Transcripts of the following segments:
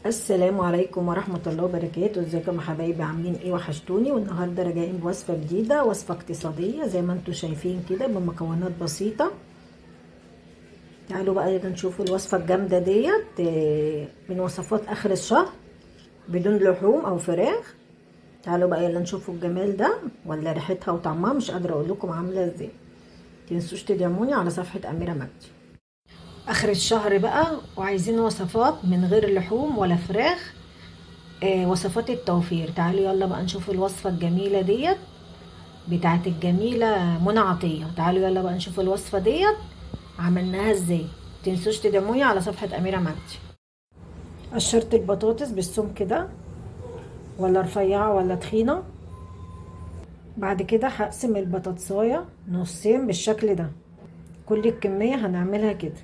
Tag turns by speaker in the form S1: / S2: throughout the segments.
S1: السلام عليكم ورحمة الله وبركاته. ازيكم يا حبايبي؟ عاملين ايه؟ وحشتوني. والنهارده راجعين بوصفة جديدة، وصفة اقتصادية زي ما انتم شايفين كده بمكونات بسيطة. تعالوا بقى نشوفوا الوصفة الجامدة ديت من وصفات اخر الشهر بدون لحوم او فراخ. تعالوا بقى يلا نشوفوا الجمال ده ولا ريحتها وطعمها مش قادرة اقول لكم عاملة ازاي. متنسوش تدعموني على صفحة أميرة مجدي. اخر الشهر بقى وعايزين وصفات من غير لحوم ولا فراخ، وصفات التوفير. تعالوا يلا بقى نشوف الوصفة الجميلة ديت بتاعت الجميلة منى عطية. تعالوا يلا بقى نشوف الوصفة ديت عملناها ازاي. متنسوش تدعموني على صفحة أميرة مجدي. قشرت البطاطس بالسمك كده، ولا رفيعة ولا تخينة. بعد كده هقسم البطاطساية نصين بالشكل ده، كل الكمية هنعملها كده.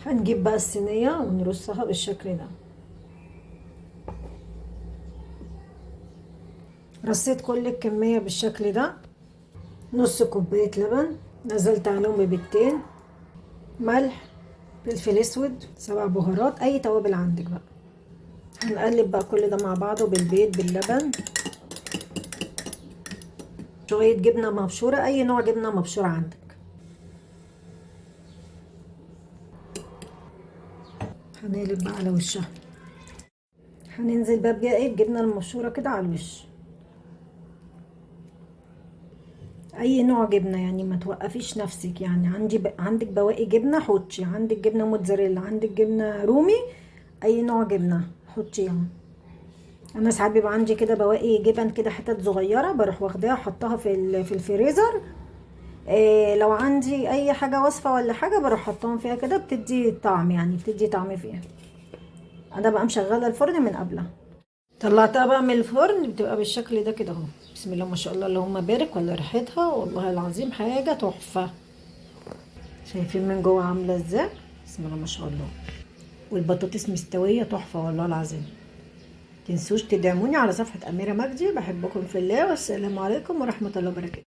S1: هنجيب بقى الصينية ونرصها بالشكل ده. رصيت كل الكمية بالشكل ده. نص كوباية لبن، نزلت عليهم ببيضتين، ملح، فلفل اسود، 7 بهارات، اي توابل عندك بقى. هنقلب بقى كل ده مع بعضه بالبيض باللبن. شوية جبنة مبشورة، اي نوع جبنة مبشورة عندك. هنقلب بقى على وشها. هننزل بقى بقى ايه الجبنة المبشورة كده على الوش. اي نوع جبنة يعني، ما توقفيش نفسك يعني. عندك بواقي جبنة حطي، عندك جبنة موتزاريلا، عندك جبنة رومي، اي نوع جبنة حطيها. انا ساعات بيبقى عندي كده بواقي جبن كده حتت صغيرة، بروح واخداها احطها في الفريزر. إيه لو عندي اي حاجة وصفة ولا حاجة بروح حطاهم فيها كده، بتدي طعم يعني، بتدي طعم فيها. انا بقى مشغلة الفرن من قبلها. طلعتها بقى من الفرن بتبقى بالشكل ده كده اهو. بسم الله ما شاء الله، اللهم بارك. ولا ريحتها والله العظيم حاجة تحفة. شايفين من جوه عاملة ازاي؟ بسم الله ما شاء الله. والبطاطس مستوية تحفة والله العظيم. متنسوش تدعموني على صفحة أميرة مجدي. بحبكم في الله، والسلام عليكم ورحمة الله وبركاته.